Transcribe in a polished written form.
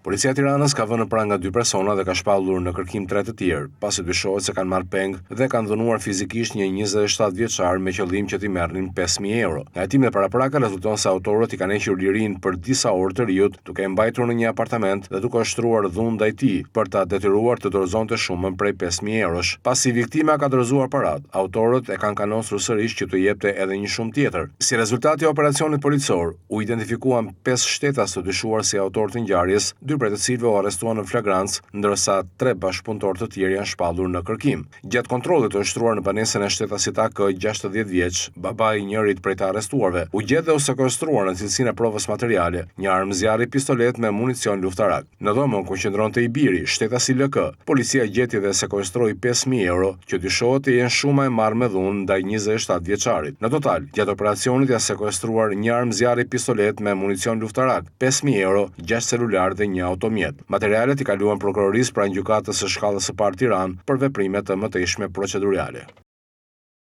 Policia e Tiranës ka vënë në pranga dy persona dhe ka shpallur në kërkim tre të tjerë, pasi dyshohet se kanë marrë peng dhe kanë dhunuar fizikisht një 27 vjeçar me qëllim që t'i merrnin 5000 euro. Nga hetimet paraprake rezulton se autorët i kanë hequr lirinë për disa orë të riut, duke e mbajtur në një apartament dhe duke ushtruar dhunë ndaj tij për ta detyruar të dorëzonte shumën prej 5000 eurosh. Pasi viktima ka dorëzuar paratë, autorët e kanë kanosur sërish që të jepte edhe një shumë tjetër. Si rezultat i operacionit policor, u identifikuan 5 shtetas të dyshuar si autorë të ngjarjes, dy prej të cilëve u arrestuan në flagrancë, ndërsa tre bashkëpunëtorë të tjerë janë shpallur në kërkim. Gjatë kontrollit të ushtruar në banesën e shtetasit AK, 60 vjeç, babai i njërit prej të arrestuarve, u gjet dhe u sekuestrua në cilësinë e provës materiale, një armë zjarri pistoletë me municion luftarak. Në dhomën ku qëndronte i biri, shtetasi LK, policia gjeti dhe sekuestroi 5000 euro, që dyshohet të jenë shuma e marrë me dhunë ndaj 27 vjeçarit. Në total, gjatë operacionit janë sekuestruar një armë zjarri pistoletë me municion luftarak, 5000 euro, 6 celular dhe një automjet. Materialet i kaluan prokurorisë pranë gjykatës së shkallës së parë Tiranë për veprime të mëtejshme procedurale.